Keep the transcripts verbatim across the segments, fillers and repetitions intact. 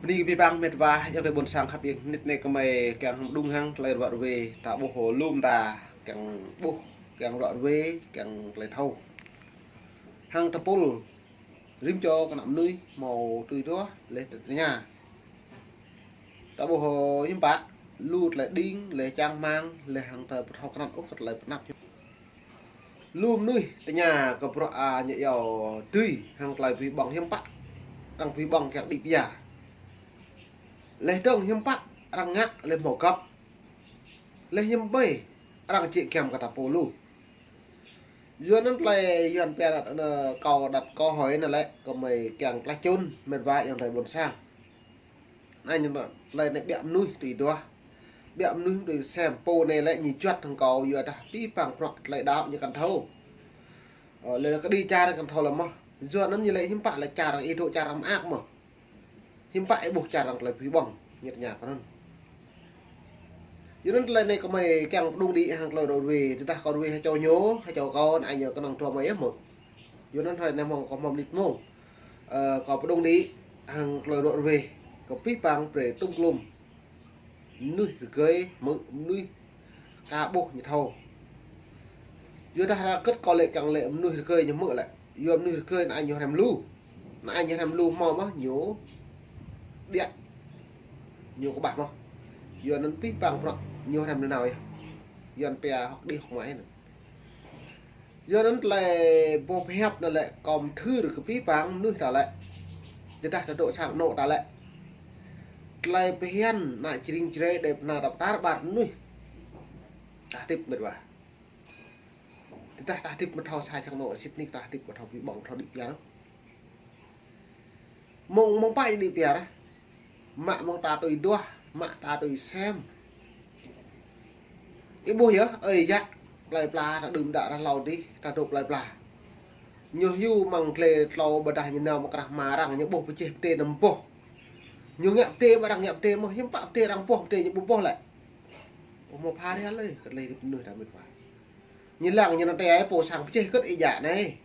Ni kơ abih bang met wa, ayŏng adơi ƀôn sang khăp, ing nit anai kơmơi kiăng hăng pơđung hăng tơlơi ruă ruê, ta ƀuh lŏm ta, kiăng ƀuh, kiăng ruă ruê, kiăng tơlơi thâo. Hăng tơpul, rĭm čô kơ ană mơnuih, hmâo tui duah, lĕ tơña. Ta ƀuh hiư̆m pă, lu tơlơi đing, lĕ čang rơmang, lĕ hăng tơlơi ƀu thâo krăn ôh kơ tơlơi pơanăp. Lu mơnuih tơña kơ bruă a ñu iâu dưi hăng tơlơi bơwih ƀơ̆ng hiư̆m pă, arăng bơwih ƀơ̆ng kiăng đĭ pia. Lĕ dơ̆ng hiư̆m pă, arăng ngă, lĕ hmâo găp. Lĕ hiư̆m ƀơi, arăng čih giăm kơ ta pô lu. Yua anŭn tơlơi Yuan pia đăt, ơ, kâo đăt kâo hơi anŭn lĕ, kơmơi kiăng klah čun, met wa ayŏng adơi ƀôn sang. Anai ñu tơlơi anai ƀiă mơnuih tui duah. Ƀiă mơnuih tui sem, pô anai lĕ ñu juăt hăng kâo yua dah abih bang bruă tơlơi đaŏ ñu kăn thâo. Ơ, lĕ kơđi čar kăn thâo lĕ mơ̆n. Yua anŭn ñu lĕ hiư̆m pă lĕ čar arăng ih dŏ čar arăng mơak mơ̆n. Hiư̆m pă ih ƀuh čar arăng tơlơi bơwih ƀơ̆ng, ñu tơña kơ anŭn. Yua anŭn tơlơi anai kơmơi kiăng pơđung đĭ hăng tơlơi ruă ruê, tơdah kâo ruê ha čô ñu, ha čô kâo, anai ñu kơnơ̆ng dua mơi yơh mơ̆n. Yua anŭn tơlơi anai mơ̆ng kâo hmâo mơnit mơ̆ng. Ơ, kâo pơđung đĭ hăng tơlơi ruă ruê, kơ abih bang brơi tŭm klum. Mơnuih rơgơi, mơ̆-, mơnuih ka ƀuh ñu thâo. Yua dah ră kơ̆t kâo lĕ kiăng lĕ mơnuih rơgơi ñu mơ̆ lĕ. Yua mơnuih rơgơi anai ñu hrăm lu. Anai ñu hrăm lu hmâo mơ̆n ñu ƀiă. Ñu kơƀah mơ̆n. Yua anŭn abih bang bruă ñu hrăm nanao yơh. Yua anŭn pia hŏk đih hŏk mai anŭn. Yua anŭn tơlơi boh pơhiăp anŭn lĕ kâo mơthưr kơ abih bang mơnuih ta lĕ. Tơdah ta dŏ sang anŏ ta lĕ. Tơlơi phiăn ană čơring čơrai đe pơna ta pơtar ƀar mơnuih. Ta hơdip met wa. Tơdah ta hơdip mơ̆ thâo sa čang anŏ, sĭt nik ta hơdip mơ̆ thâo bơwih ƀơ̆ng, thâo đĭ pia. Mơ̆ng, mơ̆ng pă đĭ pia. Mă mơ̆ng ta tui duah, mă ta tui sem. Ih ƀuh yơh, ơi yă, plơi pla ta đưm đă ră hlâo dih, ta dŏ plơi pla. Ñu hyu mơ̆ng glai tlâo ƀôdah ñu nao mơ̆ng krah hma arăng, ñu ƀuh pơjeh pơdai anăm boh. Ñu ngă pơdai mơ̆ arăng ngă pơdai mơ̆n, hiư̆m pă pơdai arăng boh, pơdai ñu ƀu boh lĕ. Ơ, hmâo pha rai lĕ, kơ tơlơi hơdip mơnuih ta met wa. Ñu lăng ñu nao tơlơi pô sang pơjeh kơ̆t ih djă anai.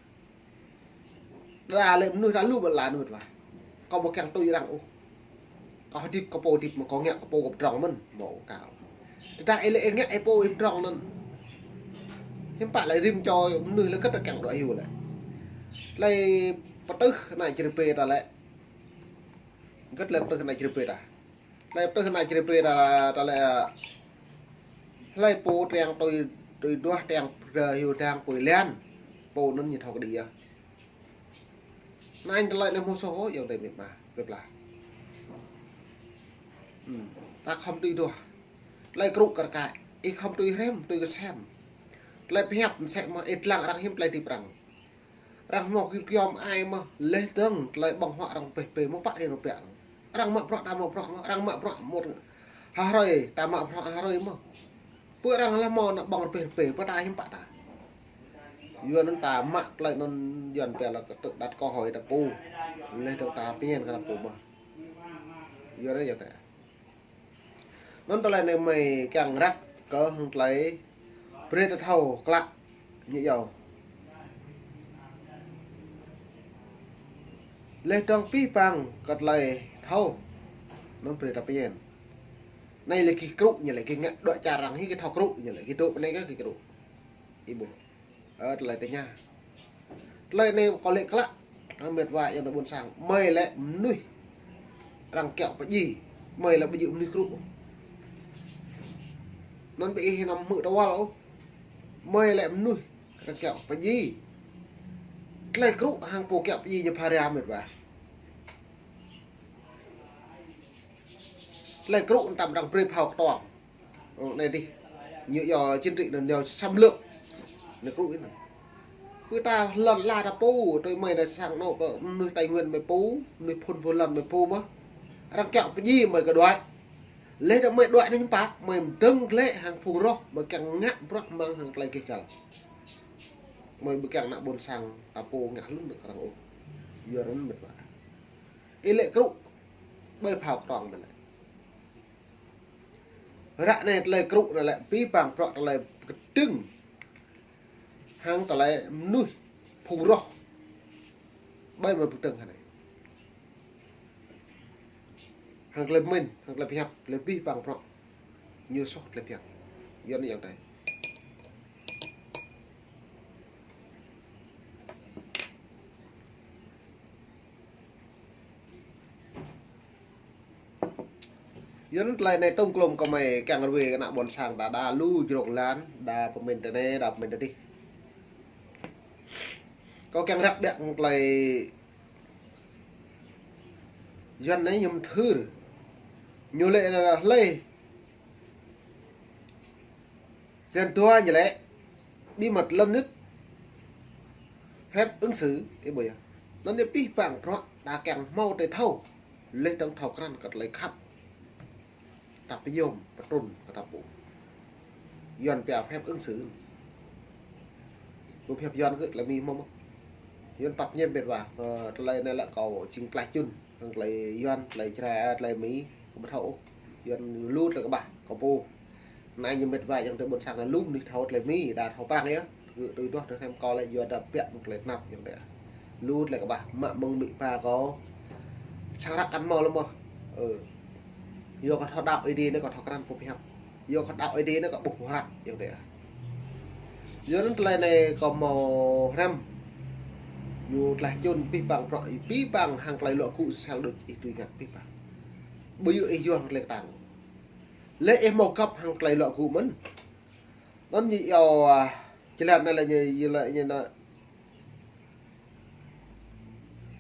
Đa lĕ mơnuih ta lu ƀơi lŏn met wa. Kâo ƀu kiăng tui arăng ôh. Kâo hơdip kơ pô hơdip mơ̆n, kâo ngă kơ pô kơ pơdrŏng mơ̆n, hmâo kâo. Tơdah ih lĕ ih ngă ih pô ih pơdrŏng anŭn. Hiư̆m pă lĕ rĭm čô mơnuih lĕ kơ̆t ta kiăng dŏ hyu lĕ. Tơlơi pơtưh ană čơrơbê ta lĕ. Kơ̆t tơlơi pơtưh ană čơrơbê ta. Tơlơi pơtưh ană čơrơbê ta, ta lĕ, hlơi pô triăng tui, tui duah triăng pơdră hyu đang pui lian. Pô anŭn ñu thâo kơđi yơh. Anai tơlơi anai hmâo soh ôh, ayŏng adơi met wa, met wa. Hmm. Ta khŏm tui duah. Tơlơi krŭ kar kaĭ. Ih khŏm tui hrăm, tui kơsem. Tơlơi pơhiăp mơsĕ mơ̆n ih lăng arăng hiư̆m tơlơi hơdip arăng. Arăng hmâo gir giŏm ai mơ̆n, leh dơ̆ng tơlơi ƀơ̆ng huă arăng pĕh pĕ mơ̆n pă ih rơbeh arăng. Arăng mă bruă ta mă bruă mơ̆n, arăng mă bruă mơ̆n. Ha hrơi, ta mă bruă ha hrơi mơ̆n. Pơ arăng lĕ hmâo ană ƀơ̆ng rơbeh rơbeh, pơ ta hiư̆m pă ta. Yua anŭn ta mă tơlơi anŭn Yuan pia lĕ kơ tơ̆ đăt kơ hơi ta pô. Leh dơ̆ng ta pơñen kơ ta pô mơ̆n. Yua anŭn yơh ta. Anŭn tơlơi anai mơi kiăng răk kơ hăng tơlơi brơi ta thâo klă ñu iâu. Leh dơ̆ng abih bang kơ tơlơi thâo. Anŭn brơi ta pơñen. Anai lĕ gih krŭ, ñu lĕ gih ngă dŏ čar arăng hĭ gih thâo krŭ, ñu lĕ gih dŏ pơ anai kơ gih krŭ. Ih ƀuh. Ơ, tơlơi tơña. Tơlơi anai kâo lĕ klă. Ơ, met wa ayŏng adơi ƀôn sang. Mơi lĕ mơnuih. Arăng kiaŏ pơdjai. Mơi lĕ ƀu djơ̆ mơnuih krŭ. Anŭn ƀu ih anăm hmư̆ tơwăl ôh. Mơi lĕ mơnuih. Arăng kiaŏ pơdjai. Tơlơi krŭ hăng pô kiaŏ pơdjai ñu pha rai met wa. Tơlơi krŭ anŭn tăm arăng brơi phao kơtuang. Ơ, anai dih. Ñu iâu chiến trị anŭn iâu xâm lược. Anai krŭ anŭn. Pơ ta lŏn ala ta pô, tui mơi anai sang anŏ kơ mơnuih Tây Nguyên mơi pô, mơnuih phŭn pô lŏn mơi pô mơ̆n. Arăng kiaŏ pơdjai mơi kơ đuaĭ. Leh dơ̆ng mơi đuaĭ anai hiư̆m pă, mơi mơdơ̆ng glaĭ hăng phung roh, mơi kiăng ngă bruă mơ̆ng hăng tơlơi gêh găl. Mơi ƀu kiăng ană ƀôn sang ta pô ngă hlŭn dơ̆ng kơ arăng ôh. Yua anŭn met wa. Ih lĕ krŭ, ƀơi phao kơtuang anŭn lĕ. Ră anai tơlơi krŭ anŭn lĕ abih bang bruă tơlơi pơkơdơ̆ng. Hăng tơlơi mơnuih phung roh. Ƀơi mơi pơkơdơ̆ng hă anai. Hăng tơlơi pơmĭn, hăng tơlơi pơhiăp, tơlơi abih bang bruă. Ñu soh tơlơi phiăn. Yua anŭn yơh tơi. Yua anŭn tơlơi anai tŏm klŏm kơ mơi kiăng rơwe kơ ană ƀôn sang ta đa lu jrŏk lan, đa pơmĭn tơ anai, đa pơmĭn tơ adih. Kâo kiăng răk biă tơlơi Yuan anai ñu mơthưr. Ñu lĕ anai hlơi. Yuan dua ñu lĕ bí mật lớn nhất phép ứng xử, ih ƀuh yơh. Anŭn yơh abih bang bruă ta kiăng hmâo tơlơi thâo. Leh dơ̆ng thâo krăn kơ tơlơi khăp. Ta pơyom, pơtrŭn kơ ta pô. Yuan pia phép ứng xử. Pơhiăp Yuan kơ tơlơi Mi hmâo mơ̆n. Yuan pap ñem mĕt wa, ơ, tơlơi anai lĕ kâo jing tlaih čun, hăng tơlơi Yuan, tơlơi Jrai, tơlơi Mi, kâo ƀu thâo ôh. Yuan lu tơlơi kơƀah, kâo pô. Anai ñu mĕt wa yơh tơ ƀôn sang anai lu mơnuih thâo tơlơi Mi, đa thâo Prang yơh. Kơ tui tuh tơ sem kâo lĕ yua đa biă mơ̆ng tơlơi tơnap yơh tơ. Lu tơlơi kơƀah, mă mơ̆ng amĭ ama kâo. Sang răk kăn hmâo lơ̆m mơ̆n. Ơ. Yua kơ thâo đaŏ Ơi Adai anai kâo thâo krăn pơhiăp. Yua kơ đaŏ Ơi Adai anai kâo ƀuh hrăk yơh tơ. Yua anŭn tơlơi anai kâo hmâo hrăm. Ñu tlaih čun abih bang bruă, abih bang hăng tơlơi luă gŭ sel đôč ih tui ngă abih bang. Ƀu djơ̆ ih yua hăng tơlơi kơtang. Lĕ ih hmâo găp hăng tơlơi luă gŭ mơ̆n. Anŭn ñu iâu, a, jơlan anai lĕ ñu, ñu lĕ ñu anai.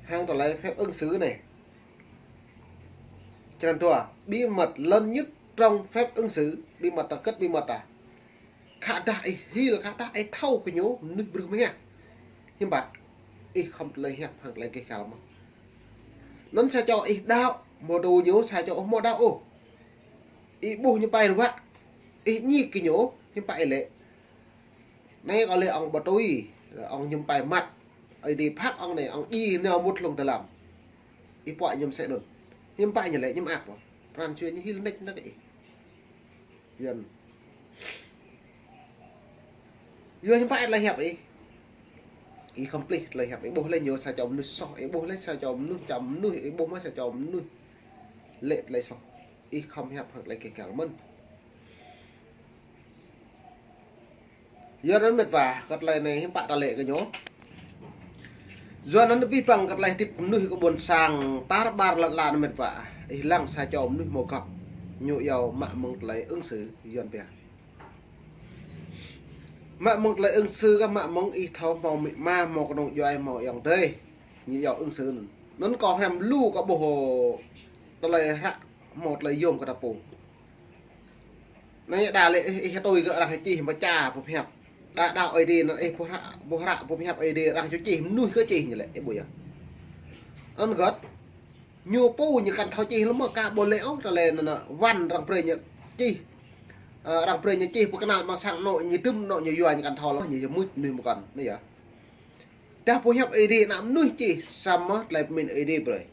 Hăng tơlơi phép ứng xử anai. Jơlan dua, bí mật lớn nhất trong phép ứng xử, bí mật ta kơ̆t bí mật ta. Khă dah ih hil, khă dah ih thâo kơ ñu, mơnuih brư̆ mơhiăh. Hiư̆m pă, ih khŏm tơlơi hiăp hăng tơlơi gêh gal mơ̆n. Anŭn sa čô ih đaŏ, hmâo tŭ ñu, sa čô ôh hmâo đaŏ ôh. Ih ƀuh ñu pai ruă, ih ñik kơ ñu, hiư̆m pă ih lĕ. Anai kâo lĕ ŏng ƀu tui, ŏng hiư̆m pai măt. Ih đĭ phak ŏng anai, ŏng djai nao mŭt hlŏng dơlăm. Ih puă ñu mơsĕ anŭn. Hiư̆m pă ñu lĕ, ñu mơak pô. Pran jua ñu hil nĕč nĕč ih. Yuan. Yua hiư̆m pă tơlơi hiăp ih. Ih khŏm plih tơlơi hiăp ih. Ih ƀuh lĕ ñu sa čô mơnuih soh. Ih ƀuh lĕ sa čô mơnuih čăm mơnuih. Ih ƀuh mă sa čô mơnuih lĕ tơlơi soh. Ih khŏm hiăp hăng tơlơi gêh gal mơ̆n. Yua anŭn mĕt wa, kơ tơlơi anai hiư̆m pă ta lĕ kơ ñu. Yua anŭn abih bang kơ tơlơi hơdip mơnuih kơ ƀôn sang tar ƀar lŏn ala anŭn mĕt wa. Ih lăng sa čô mơnuih hmâo găp. Ñu iâu mă mơ̆ng tơlơi ứng xử Yuan pia. Mă mơ̆ng tơlơi ứng xử kah mă mơ̆ng ih thâo hmâo amĭ ama, hmâo kơnung djuai, hmâo ayŏng adơi. Ñu iâu ứng xử anŭn. Anŭn kâo hrăm lu kâo ƀuh tơlơi hră hmâo tơlơi yôm kơ ta pô. Anai đa lĕ ih, ih tui kơ arăng čih pơčah pơhiăp. Đa đaŏ Ơi Adai anŭn ih ƀuh hră, ƀuh hră pơhiăp Ơi Adai arăng čih mơnuih kơ čih ñu lĕ ih ƀuh yơh. Anŭn gơ̆t. Ñu pô ñu kăn thâo čih lơ̆m mơ̆n kah ƀu lĕ ôh, tơlơi anŭn anŭn wăn arăng brơi ñu čih. Ơ, arăng brơi ñu čih pơkơnăl amăng sang anŏ ñu dŭm anŏ ñu yua ñu kăn thâo lơ̆m ñu yua mŭt mơnuih mơkŏn. Anai yơh. Dah pơhiăp Ơi Adai ană mơnuih čih samơ̆ tơlơi pơmĭn Ơi Adai brơi.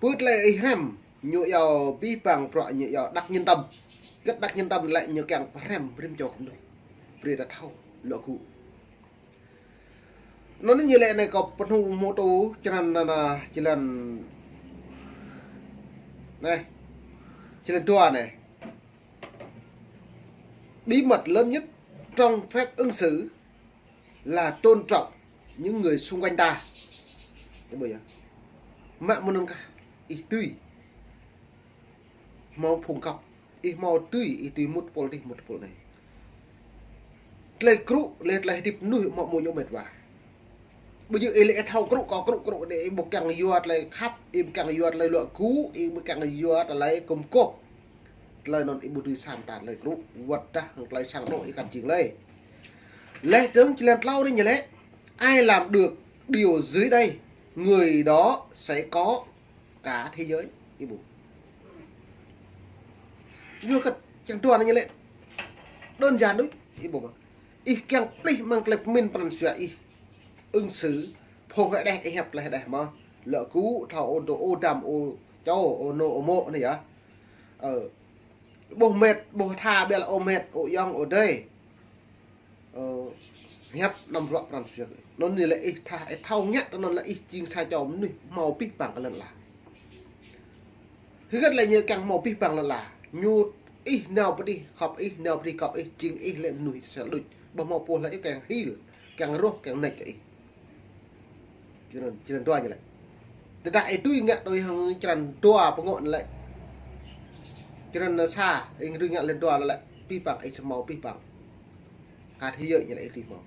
Pơ tơlơi ih hrăm, ñu iâu abih bang bruă ñu iâu đắc nhân tâm. Gơ̆t đắc nhân tâm lĕ ñu kiăng pơhrăm rĭm čô kơ mơnuih. Brơi ta thâo, luă gŭ. Anŭn ñu lĕ anai kâo pơhnu hmâo tŭ črăn anai, črăn anai. Črăn dua anai. Bí mật lớn nhất trong phép ứng xử là tôn trọng những người xung quanh ta. Ih ƀuh yơh. Mă mơ̆ng anŭn kah ih tui. Hmâo phung găp. Ih hmâo tui, ih tui mŭt pôl adih mŭt pôl anai. Tơlơi krŭ, lĕ tơlơi hơdip mơnuih hmâo mơ̆ ñu mĕt wa. Ƀu djơ̆ ih lĕ ih thâo krŭ, kâo krŭ, krŭ đĕ ih ƀu kiăng yua tơlơi khăp, ih ƀu kiăng yua tơlơi luă gŭ, ih ƀu kiăng yua tơlơi kơm kôp. Tơlơi anŭn ih ƀu dưi sa mơta tơlơi krŭ, wơ̆t dah hăng tơlơi sang anŏ ih kăn jing lơi. Leh dơ̆ng črăn klâo anai ñu lĕ, ai làm được điều dưới đây, người đó sẽ có cả thế giới. Ih ƀuh. Yua kơ črăn dua anai ñu lĕ. Đơn giản đôč. Ih ƀuh mơ̆n. Ih kiăng plih amăng tơlơi pơmĭn pran jua ih. Ứng xử. Phung hơđeh ih hiăp tơlơi hơđeh mơ̆n. Luă gŭ thâo ôh dŏ ôh dăm ôh čô ôh anŏ ôh mô̆ anai yơh. Ơ. Ƀuh mĕt, ƀuh tha ƀiă lĕ ơ mĕt, ơ ayŏng, ơ adơi. Ơ, hiăp năm bruă pran jua. Anŭn ñu lĕ ih tha, ih thâo ngă tui anŭn lĕ ih jing sa čô mơnuih hmâo abih bang kơ lŏn ala. Hơget lĕ ñu kiăng hmâo abih bang lŏn ala. Ñu ih nao pơ đih, khŏp ih, nao pơ đih khŏp ih, jing ih lĕ mơnuih sel đôč. Ƀu hmâo pô hlơi ih kiăng hil, kiăng rŏh, kiăng nač kơ ih. Črăn, črăn dua ñu lĕ. Tơdah ih tui ngă tui hăng črăn dua pơngŏ ñu lĕ. Črăn sa, ih tui ngă lĕ dua lĕ. Abih bang ih hmâo abih bang. Kơ thế giới ñu lĕ ih tui hmâo.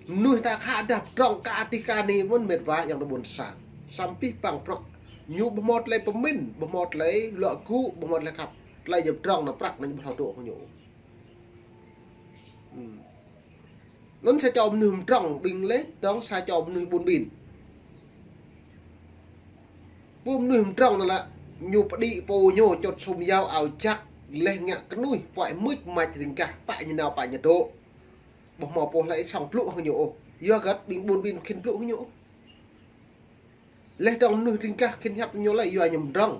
Mơnuih ta khă dah pơdrŏng kơ adih kơ anai mơ̆n met wa ayŏng adơi ƀôn sang. Samơ̆ abih bang prŏk. Ñu ƀu hmâo tơlơi pơmĭn, ƀu hmâo tơlơi luă gŭ, ƀu hmâo tơlơi khăp. Tơlơi ñu pơdrŏng anŭn prăk anŭn ñu ƀu thâo dŏ hăng ñu. Hmm. Anŭn sa čô mơnuih pơdrŏng ƀing lĕ, dŏng sa čô mơnuih ƀun ƀin. Pô mơnuih pơdrŏng anŭn lĕ, ñu pơđĭ pô ñu čŏt sum yao ao jak, leh ngă kơnuih, puăi mưč mač ring gah, pă ñu nao pă ñu dŏ. Ƀu hmâo pô hlơi song blŭ hăng ñu ôh. Yua hơget ƀing ƀun ƀin khĭn blŭ hăng ñu ôh. Leh dŏng mơnuih ring gah khĭn hiăp ñu lĕ yua ñu pơdrŏng.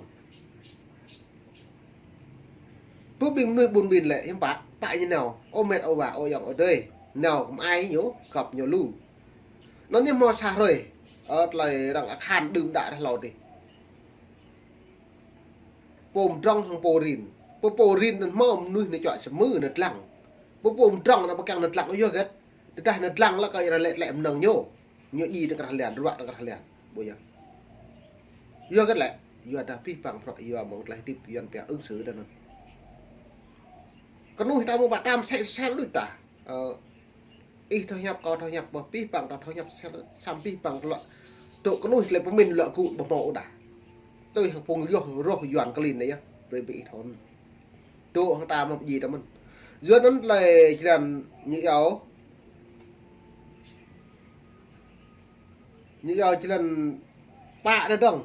Pô ƀing mơnuih ƀun ƀin lĕ hiư̆m pă, pă ñu nao, ơ met ơ wa, ơ ayŏng adơi. Nao kơ mơai ñu, khŏp ñu lu. Anŭn ñu hmâo sa hrơi, ơ, tơlơi arăng akhan đưm đă ră hlâo adih. Pô pơdrŏng hăng pô rin. Pô, pô rin anŭn hmâo mơnuih ñu čuă samơ̆ ñu dlăng. Pô, pô pơdrŏng anŭn ƀu kiăng ñu dlăng, yua hơget. Tơdah ñu dlăng lĕ kơ arăng lĕ tlĕ mơnơ̆ng ñu. Ñu djai tơkrah lian, ruă tơkrah lian. Ƀu yơh. Yua hơget lĕ. Yua dah abih bang prŏk yua mơ̆ng tơlơi hơdip Yuan pia ứng xử dah anŭn. Kơnuih ta mơ̆ng ƀă tam sĕ sel đôč ta. Ơ, ih thâo hiăp, kâo thâo hiăp, ƀu abih bang ta thâo hiăp sel, samơ̆ abih bang tơlơi. Dŏ kơnuih tơlơi pơmĭn luă gŭ ƀu hmâo ôh dah. Tui hăng phung yơh rŏh Yuan klin anai yơh, brơi ƀing ih thâo. Dŏ hăng ta mơ̆ pơdjai ta mơ̆n. Yua anŭn tơlơi črăn ñu iâu. Ñu iâu črăn pă anai dŏng.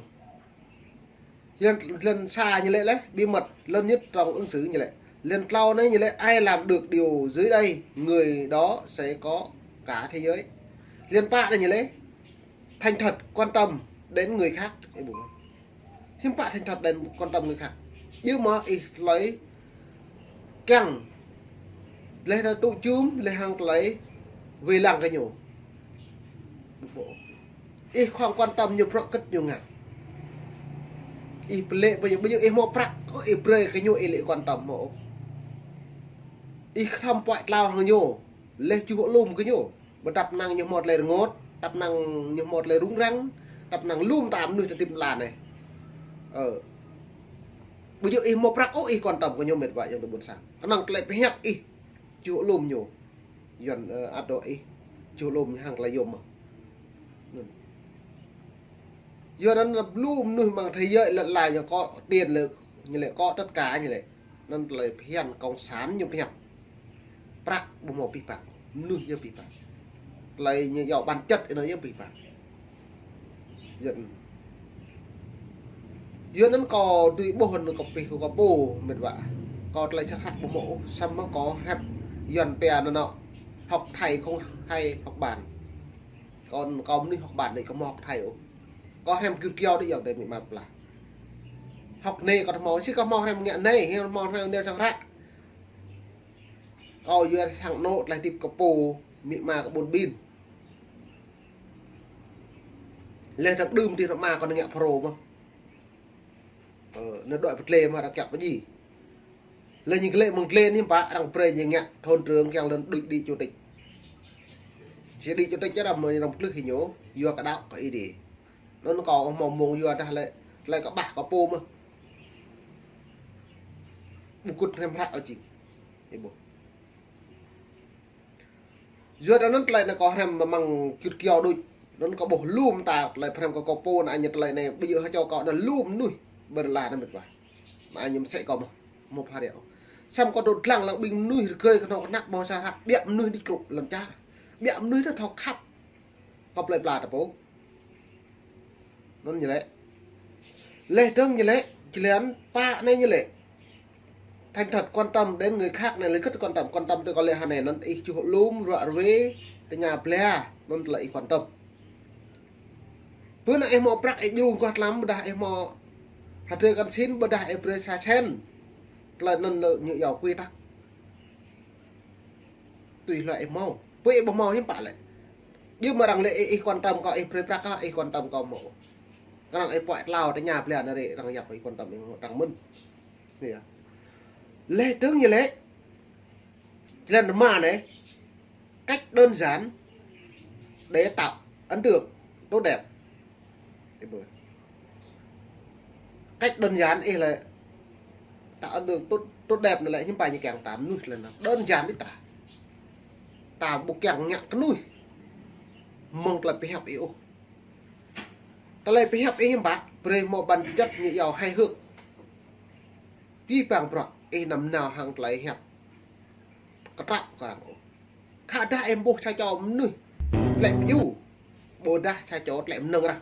Črăn, črăn sa ñu lĕ leh, bí mật, lớn nhất trong ứng xử ñu lĕ. Črăn klâo anai ñu lĕ, ai làm được điều dưới đây, người đó sẽ có cả thế giới. Črăn pă anai ñu lĕ, thành thật quan tâm đến người khác. Ơ, ƀu. Hiư̆m pă thành thật đến quan tâm người khác. Yua mơ̆ ih tơlơi kiăng. Leh anŭn tŭ jum, leh hăng tơlơi wai lăng kơ ñu. Ih khŏm quan tâm ñu prŏk kơ̆t ñu ngă. Ih pơlĕ ƀơi ñu, ƀơi ñu ih hmâo prăk, ơ, ih brơi kơ ñu, ih lĕ quan tâm hmâo. Ih khŏm puăi tlao hăng ñu, leh čuh lum kơ ñu. Ƀu tăp năng ñu hmâo tơlơi rơngot, tăp năng ñu hmâo tơlơi rŭng răng, tăp năng lum ta mơnuih ta hơdip lăn anai. Ơ. Ƀu djơ̆ ih hmâo prăk ôh ih quan tâm kơ ñu met wa ayŏng adơi ƀôn sang. Kơnơ̆ng tơlơi pơhiăp ih čuh lum ñu. Yuan, ơ, ăt dŏ ih čuh lum ñu hăng tơlơi yôm mơ̆n. Yua anŭn lu mơnuih mơ̆ng thế giới lĕ lăi ñu có tiền lĕ, ñu lĕ có tất cả ñu lĕ. Anŭn tơlơi phiăn cộng sản ñu phiăn. Prăk ƀu hmâo abih bang. Mơnuih yơh abih bang. Tơlơi ñu iâu bản chất anŭn yơh abih bang. Yua anŭn. Yua anŭn kâo tui ƀuh anŭn kâo pih kâo pô met wa. Kâo tơlơi sa hră ƀu hmâo ôh, samơ̆ kâo hrăm Yuan pia anŭn nŏ. Học Thái không hay học bản. Kâo, kâo mơnuih học bản đôč, kâo hmâo học Thái ôh. Kâo hrăm gơyut gơyâo đôč ayŏng adơi amĭ ama pơblah. Học anai kâo hmâo, či kâo hmâo hrăm ngă anai, hmâo hrăm anai sa hră. Kâo yua sang anŏ tơlơi hơdip kơ pô, amĭ ama kơ ƀun ƀin. Leh dơ̆ng đưm tih anŏ ama kâo anai ngă Phrô mơ̆n. Ơ, anai đuaĭ pơtlĕ mơ̆n arăng kiăng pơdjai. Leh ñu glĕ mơ̆ng glĕ anai pă arăng brơi ñu ngă thôn trưởng kiăng lŏn đuaĭ đi chủ tịch. Či đi chủ tịch čar arăng, arăng pơtlưh hĭ ñu, yua kơ đaŏ kơ Ơi Adai. Anŭn kâo hmâo mơ̆ng yua dah lĕ, tơlơi kơƀah kơ pô mơ̆n. Ƀu kŭt hrăm hră ôh jing. Ih ƀuh. Yua dah anŭn tơlơi anai kâo hrăm mơ̆ng gơyut gơyâo đôč. Anŭn kâo ƀuh lum ta tơlơi pơhrăm kơ kâo pô anai ñu tơlơi anai ƀu djơ̆ hơčâo kâo dah lum mơnuih ƀơi lŏn anai met wa. Mă ñu mơsĕ kâo mơ̆n, mơ̆ phara ôh. Samơ̆ kâo dŏ dlăng lăng ƀing mơnuih rơgơi kơnơ̆ng kơnăk ƀơi sa hră, biă mơnuih đĭ krŭ lŏn čar. Biă mơnuih dah thâo khăp. Kơ plơi pla ta pô. Anŭn ñu lĕ. Leh dơ̆ng ñu lĕ, črăn pă anai ñu lĕ. Thành thật quan tâm đến người khác anai, lĕ kơ̆t quan tâm, quan tâm tơ kâo lĕ hơnai anŭn ih čuh lum, ruă ruê, tơña bla, anŭn tơlơi ih quan tâm. Bơ anai ih hmâo prăk ih djru gah tlam, ƀôdah ih hmâo hơdrơi kăn sin, ƀôdah ih brơi sa sen. Tơlơi anŭn ñu iâu quy tắc. Tui hloi ih hmâo. Pô ih ƀu hmâo hiư̆m pă lĕ. Yua mơ̆ arăng lĕ ih, ih quan tâm kâo, ih brơi prăk kâo, ih quan tâm kâo hmâo. Arăng ih pơhiăp klâo tơña blan anai arăng yap ih quan tâm ih arăng mơ̆n. Anai yơh. Lĕ tơ̆ng ñu lĕ. Jơlan rơma anai. Cách đơn giản để tạo ấn tượng tốt đẹp. Cách đơn giản ih lĕ tạo ấn tượng tốt, tốt đẹp anai lĕ hiư̆m pă ñu kiăng ta mơnuih tơlơi anŭn. Đơn giản ih ta. Ta ƀu kiăng ngă kơnuih. Mơ̆ng tơlơi pơhiăp ih ôh. Tơlơi pơhiăp ih hiư̆m pă, brơi hmâo bản chất ñu iâu hài hước. Abih bang bruă ih anăm nao hăng tơlơi hiăp kơtrăp kơ arăng ôh. Khă dah ih ƀuh sa čô mơnuih tlĕ pơyŭ, ƀôdah sa čô tlĕ mơnơ̆ng arăng.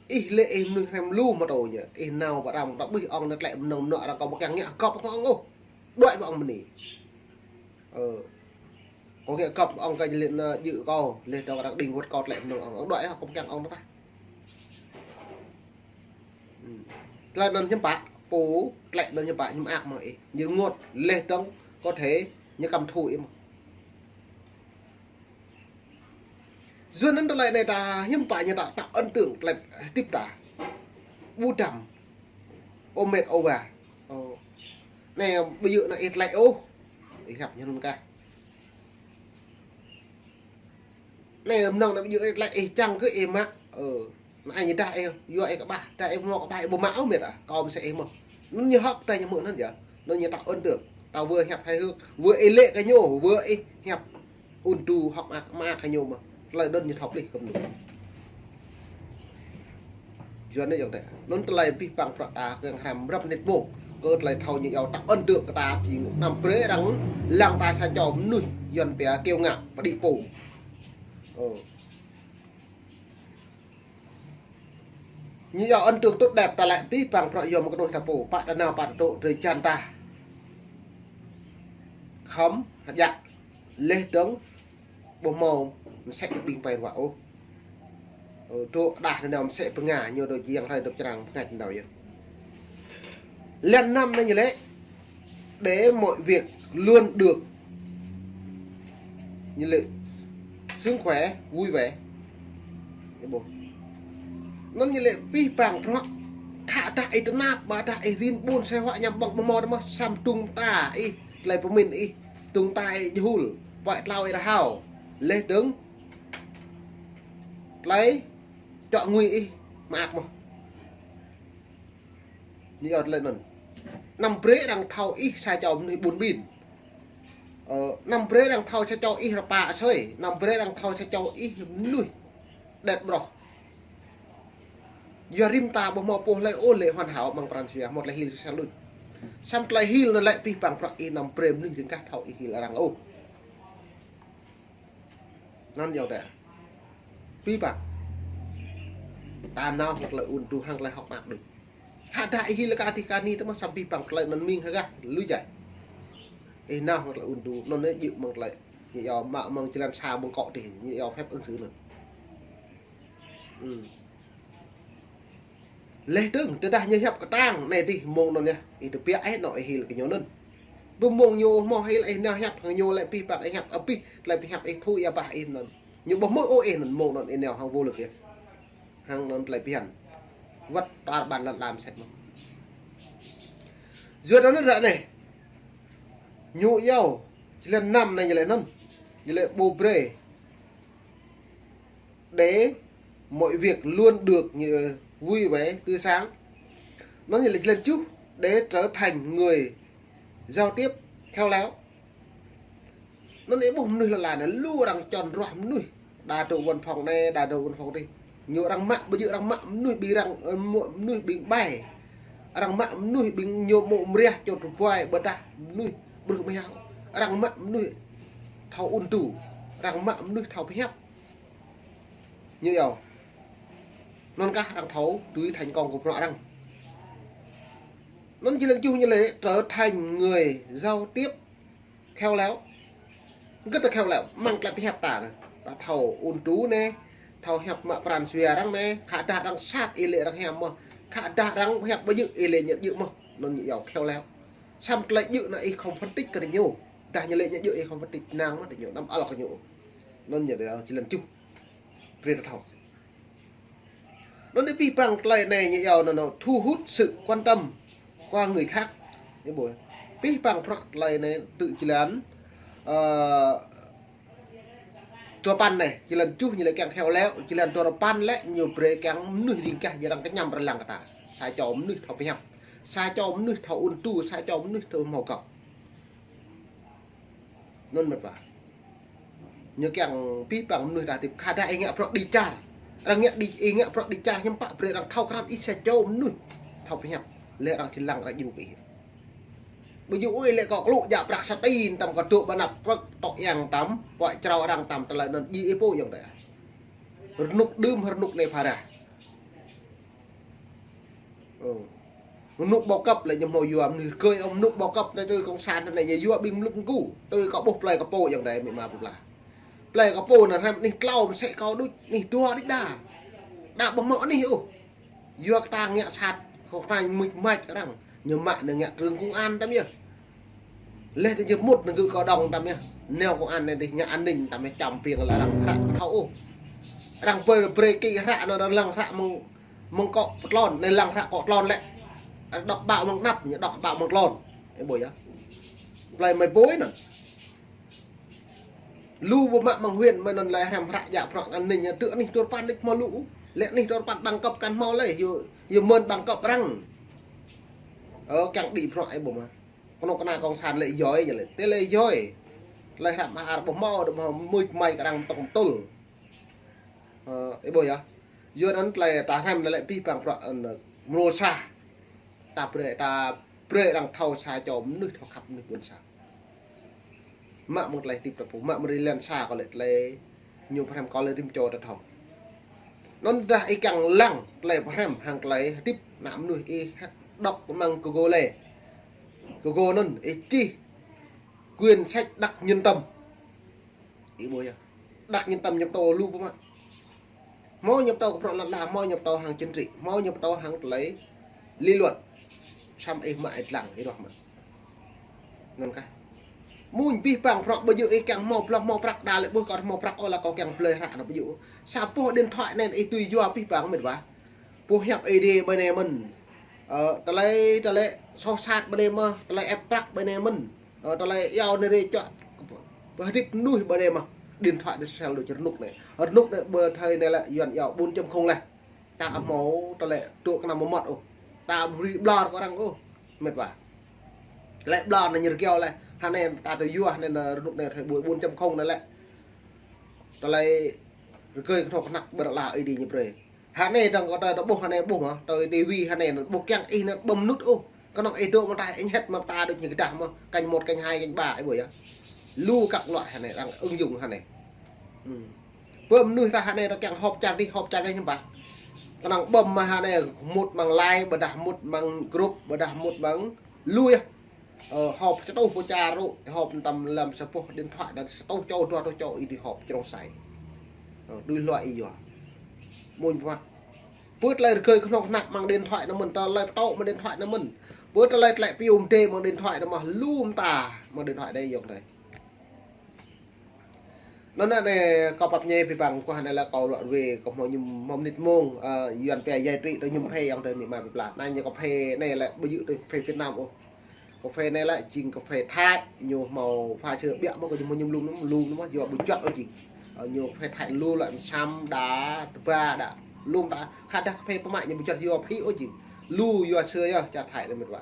Ih lĕ ih mơnuih hrăm lu mơtô ñu, ih nao pơ arăng ta ƀuh ong anai tlĕ mơnơ̆ng mơnŏ arăng kâo ƀu kiăng ngă gŏp hăng ong ôh. Đuaĭ pơ ong mơni. Ơ. Kâo ngă gŏp ong kơ jơlan anai jơ̆ kâo, lĕ dŏng arăng đing wơ̆t kâo tlĕ mơnơ̆ng ong. Đuaĭ hă kâo ƀu kiăng ong anai tah. Tlĕ anŭn hiư̆m pă, pô, tlĕ anŭn hiư̆m pă, ñu mơak mơ̆ng ih. Ñu rơngot, lĕ dŏng, có thể, ñu căm thù ih mơ̆n. Yua anŭn tơlơi anai ta hiư̆m pă ñu ta, ta ấn tượng tơlơi hơdip ta. Ƀu djơ̆. Ơ mĕt ơ wa. Ơ. Anai ƀu djơ̆ anŭn ih tlĕ ôh. Ih hiăp ñu anŭn kah. Anai mơnơ̆ng anai ƀu djơ̆ ih tlĕ ih čang kơ ih mă. Ơ. Anai ñu dah ih, yua ih kơƀah, dah ih hmâo kơƀah ih ƀu mă ôh mĕt ah, kâo mơsĕ ih mơ̆n. Anŭn ñu hơ̆k tơdah ñu hmư̆ anŭn yơh. Anŭn ñu ta ấn tượng. Ta wơ̆t hiăp hài hước, wơ̆t ih lĕ kơ ñu, wơ̆t ih hiăp ŭn tŭ hơ̆k mơak, mơak kơ ñu mơ̆n. Tơlơi anŭn ñu thâo plih kơ mơnuih. Yua anai yơh tĕ. Anŭn tơlơi abih bang bruă ta kiăng hrăm rơ̆p nit mông. Kơ tơlơi thâo ñu iâu ta ấn tượng kơ ta ƀing anăm brơi arăng lăng ta sa čô mơnuih Yuan pia kiêu ngạo, pơđĭ pô. Ơ. Ñu iâu ấn tượng tốt đẹp ta lĕ abih bang bruă yua mơ̆ng kơnuih ta pô, pă ta nao pă ta tŏ drơi jăn ta. Khŏm hơjă lĕ dŏng ƀu hmâo mơsĕ kơ ƀing pai ruă ôh. Ơ, tŏ đah anai nao mơsĕ pơnga ñu dŏ jiăng hrơi dŏ črang pơngač nao yơh. Lĕ năm anai ñu lĕ, để mọi việc luôn được, ñu lĕ sướng khỏe, vui vẻ. Ñu ƀuh. Anŭn ñu lĕ abih bang bruă. Khă dah ih tơnap, ƀôdah ih rin ƀun sĕ huă ñăm ƀơ̆ng ƀu hmâo tơ mơ̆, samơ̆ dŭng ta ih, tơlơi pơmĭn ih, dŭng ta ih jơhul, pơhiăp klâo ih rơhao. Lĕ dŏng, tơlơi čŏk ngui ih mơak mơ̆n. Ñu iâu tơlơi anŭn. Anăm brơi arăng thâo ih sa čô mơnuih ƀun ƀin. Ơ, anăm brơi arăng thâo sa čô ih rơpa asơi. Anăm brơi arăng thâo sa čô ih mơnuih đet ƀroh. Yua rĭm ta ƀu hmâo pô hlơi ôh lĕ hoàn hảo mơ̆ng pran jua, hmâo tơlơi hil sa luč. Samơ̆ tơlơi hil anŭn lĕ abih bang bruă ih anăm brơi mơnuih rơngkah thâo ih hil arăng ôh. Anŭn yơh tĕ. Abih bang. Ta nao hăng tơlơi ŭn tŭ hăng tơlơi hơ̆k mơak đôč. Khă dah ih hil kơ adih kơ ani tơ mơ̆ samơ̆ abih bang tơlơi anŭn mĭn hơgah lui jai. Ih nao hăng tơlơi ŭn tŭ, anŭn anai jơ̆ mơ̆ng tơlơi. Ñu iâu mă mơ̆ng jơlan sa ƀơ̆ng akŏ tih, ñu iâu phép ứng xử anŭn. Ư. Lĕ dơ̆ng, tơdah ñu hiăp kơtang, anai dih mông anŭn yơh, ih tơbiă ih nao ih hil kơ ñu anŭn. Ƀu mông ñu hmâo hil ih nao hiăp hăng ñu lĕ abih bang ih hiăp, abih tơlơi pơhiăp ih thu ia bah ih anŭn. Ñu ƀu hmư̆ ôh ih anŭn mông anŭn ih nao hăng vô lực yơh. Hăng anŭn tơlơi phiăn. Wơ̆t tar ƀan lăn lam sĕt mơ̆n. Yua anŭn ră anai. Ñu iâu, jơlan năm anai ñu lĕ anŭn. Ñu lĕ ƀu brơi. Để mọi việc luôn được như vui vẻ, tươi sáng. Anŭn ñu lĕ jơlan tơjuh, để trở thành người giao tiếp khéo léo. Anŭn ih ƀuh mơnuih lŏn lan anai, lu arăng čŏn ruah mơnuih. Đa dŏ văn phòng anai, đa dŏ văn phòng adih. Ñu arăng mă, ƀu djơ̆ arăng mă mơnuih ƀing arăng, ơ, mơnuih ƀing ƀai. Arăng mă mơnuih ƀing ñu mơ̆ mơriah čŏt rơbuai, ƀôdah mơnuih brưh mơhiao. Arăng mă mơnuih thâo ŭn tŭ. Arăng mă mơnuih thâo pơhiăp. Ñu iâu. Anŭn kah arăng thâo dưi thành công kơ bruă arăng. Anŭn jơlan tơjuh ñu lĕ trở thành người giao tiếp khéo léo. Hơget tơ khéo léo, mơ̆ng tơlơi pơhiăp ta anai. Ta thâo ŭn tŭ anai, thâo hiăp mă pran jua arăng anai, khă dah arăng sat ih lĕ arăng hiam mơ̆n. Khă dah arăng hiăp ƀu djơ̆ ih lĕ ñu djơ̆ mơ̆n. Anŭn ñu iâu khéo léo. Samơ̆ tơlơi djơ̆ anai ih không phân tích kơ ñu. Dah ñu lĕ ñu djơ̆ ih không phân tích năng mơ̆n tơ ñu, anăm ăl kơ ñu. Anŭn ñu iâu jơlan tơjuh. Brơi ta thâo. Anŭn anai pih pang tơlơi anai ñu yua anŭn, anŭn thu hút sự quan tâm của người khác. Ih ƀuh. Pih pang prăk tơlơi anai tŭ jơlan, ơ, dua păn anai, jơlan tơjuh ñu lĕ kiăng khéo léo, jơlan dua păn lĕ ñu brơi kiăng mơnuih ring gah jing arăng kơñăm arăng lăng kơ ta. Sa čô mơnuih thâo pơhiăp. Sa čô mơnuih thâo ôn tu, sa čô mơnuih thâo hmâo gŏp. Anŭn mĕt wa. Ñu kiăng pih pang mơnuih ta hơdip khă dah ih ngă bruă đĭ čar. Arăng ngă đĭ, ih ngă bruă đĭ čar hiư̆m pă brơi arăng thâo krăn ih sa čô mơnuih thâo pơhiăp. Lĕ arăng či lăng arăng djru kơ ih. Ƀu djơ̆ ôh lĕ kâo klŭ djă prăk sa ti tăm kơ dŏ ƀơi anăp prăk tŏ yang tăm, pơhiăp črâo arăng tăm tơlơi anŭn djơ̆ ih pô ayŏng adơi. Rơnŭk đưm rơnŭk anai phara. Ơ. Rơnŭk bao cấp lĕ ñu hmâo yua mơnuih rơgơi ôh, rơnŭk bao cấp anai tui cộng sản anai ñu yua ƀing mlŭk mơgu. Tui kâo ƀuh plơi kâo pô ayŏng adơi amĭ ama plơi pla. Plơi kâo pô anŭn hrăm anih klâo mơsĕ kâo đôč, anih dua đôč đa. Đa ƀu hmâo anih ôh. Yua kơ ta ngă sat, kơ ta mŭt mač kơ arăng. Ñu mă anai ngă trưởng công an tăm yơh. Leh tơ ñu mŭt anai gơ̆ kơ đŏng tăm yơh. Nao công an anai dih ngă an ninh tăm yơh, čăm piêng lĕ arăng hră thâo ôh. Arăng brơi, brơi kơ hră anŭn arăng lăng hră mơ̆ng, mơ̆ng akŏ pơtlôn, anai lăng hră akŏ tlôn lĕ. Đŏk ƀă mơ̆ng anăp, ñu đŏk ƀă mơ̆ng tlôn. Ih ƀuh yơh. Plơi mơi ƀuh anŭn. Lu ƀu mă mơ̆ng huyện mơi anŭn lĕ hrăm hră djă prăk an ninh ñu tŭ anih dua păn đôč hmâo lu. Lĕ anih dua păn bằng cấp kăn hmâo lĕ, yua, yua mơ̆n bằng cấp arăng. Ơ, kiăng đĭ prăk ih ƀuh mơ̆. Kơnuk kơna cộng sản lĕ yoi ñu lĕ. Tơ lĕ yoi. Tơlơi hrăm hơar ƀu hmâo, ƀu hmâo mŭt mač kơ arăng tŏk tŭl. Ơ, ih ƀuh yơh. Yua anŭn tơlơi ta hrăm lĕ pih pang prăk anŭn mrô sa. Ta brơi, ta brơi arăng thâo sa čô mơnuih thâo khăp mơnuih ƀôn sang. Mă mơ̆ng tơlơi hơdip ta pô, mă mơ̆ng ri lĕn sa kơ lĕ tơlơi ñu pơhrăm kơ lĕ rĭm čô ta thâo. Anŭn dah ih kiăng lăng tơlơi pơhrăm hăng tơlơi hơdip ană mơnuih ih đŏk mơ̆ng Google lĕ. Google anŭn ih čih quyển sách đắc nhân tâm. Ih ƀuh yơh. Đắc nhân tâm ñu pơtô lu ƀu mă. Hmâo ñu pơtô kơ bruă lŏn ala, hmâo ñu pơtô hăng chính trị, hmâo ñu pơtô hăng tơlơi lý luận. Samơ̆ ih mă ih lăng ih ruah mă. Anŭn kah. Mŭn pih pang prăk ƀu djơ̆ ih kiăng hmâo blah hmâo prăk đa lĕ ƀuh kâo hmâo prăk ôh lĕ kâo kiăng blơi hră anŭn ƀu djơ̆. Sa boh điện thoại anai ih tui yua pih pang mĕt wa. Pơhiăp Ơi Adai ƀơi anai mơ̆n. Ơ, tơlơi, tơlơi soh sat ƀơi anai mơ̆n, tơlơi ĕp prăk ƀơi anai mơ̆n. Ơ, tơlơi iâu anai rai čuă pơhơdip mơnuih ƀơi anai mơ̆n. Điện thoại anai sel đôč rơnŭk anai. Rơnŭk anai ƀơi thời anai lĕ Yuan iâu bốn chấm không lĕ. Ta hmâo tơlơi tŭ kơnăm mơmŏt ôh. Ta ƀu ri ƀlŏr kơ arăng ôh. Mĕt wa. Tơlơi ƀlŏr anai ñu rơgao lĕ. Hơnai ta tơ yua anai rơnŭk anai thời buổi bốn chấm không anai lĕ. Tơlơi rơgơi kơnuk kơna ƀơi lŏn ala Ơi Adai ñu brơi. Hơnai dong kơ ta, ta ƀuh hơnai ƀuh mơ̆, tơ tivi hơnai ƀuh kiăng ih anŭn ƀu mơnŭt ôh. Kơnơ̆ng ih dŏ mơ̆ng ta ih ñet mơ̆ ta đôč ñu kơdah mơ̆, kênh một, kênh hai, kênh ba ih ƀuh yơh. Lu kăk luă hơnai arăng ứng dụng hơnai. Hm. Ƀơi mơnuih ta hơnai ta kiăng họp čar dih, họp čar dih hiư̆m pă. Kơnơ̆ng ƀơ̆m mơ̆ hơnai mŭt mơ̆ng line, ƀôdah mŭt mơ̆ng group, ƀôdah mŭt mơ̆ng lu yơh. Ơ, họp sa rơtuh pô čar rŏ, họp tăm lăm sa boh điện thoại đa sa rơtuh čô, dua rơtuh čô ih dưi họp črông sai. Ơ, dưi luă ih yua. Mŭn pơmă. Ƀơi tơlơi rơgơi kơnuk kơna mơ̆ng điện thoại anŭn mơ̆n, tơlơi pơtô mơ̆ng điện thoại anŭn mơ̆n. Ƀơi tơlơi tơlơi pium dê mơ̆ng điện thoại anŭn mơ̆n, lu mơta mơ̆ng điện thoại dê ayŏng adơi. Anŭn anai kâo pap ñe pih pang kơ hơnai lĕ kâo ruă ruê kâo hmâo mơñum hmâo mơnit mông, ơ, Yuan pia giải trí tơ mơñum phê ayŏng adơi amĭ ama plơi pla. Anai ñu kơ phê anai lĕ ƀu djơ̆ tơ phê Việt Nam ôh. Kơ phê anai lĕ jing kơ phê Thái, ñu hmâo pha sơ biă mơ̆ kơ ñu hmâo mơñum lum lum mơ̆, yua ƀu juăt ôh jing. Ơ, ñu kơ phê Thái lu lĕ mơsăm đa, tơba đa, lum đa, khă dah kơ phê pơmă ñu ƀu juăt yua phĭ ôh jing. Lu yua sơ yơh čar Thái anai mĕt wa.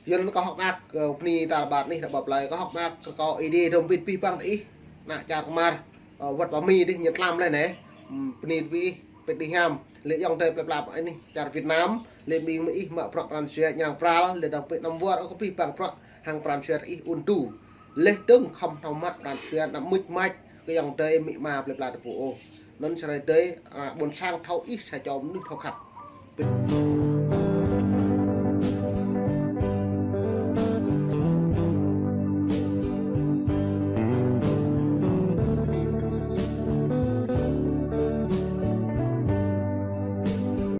Yua anŭn kâo hơ̆k mơak, ơ, bơni ta ƀar anih ta ƀar plơi, kâo hơ̆k mơak kơ kâo Ơi Adai dŏ mbĭt pih pang tơ ih, ană čar kơmar, ơ, wơ̆t ƀa Mi dih ñu tlam leh anai. Hm, bơni tơ ih, pĭt dih hiam, lĕ ayŏng adơi plơi pla anih čar Việt Nam, lĕ ƀing mơ̆ ih mă prăk pran jua ñu arăng pral, lĕ dŏ pĭt năm wơr, ơ, kơ pih pang prăk hăng pran jua ih ôn tu. Leh dơ̆ng khŏm thâo mă pran jua anăm mŭt mač kơ ayŏng adơi amĭ ama plơi pla ta pô ôh. Anŭn sơrơi adơi, ană ƀôn sang thâo ih sa čô mơnuih thâo khăp.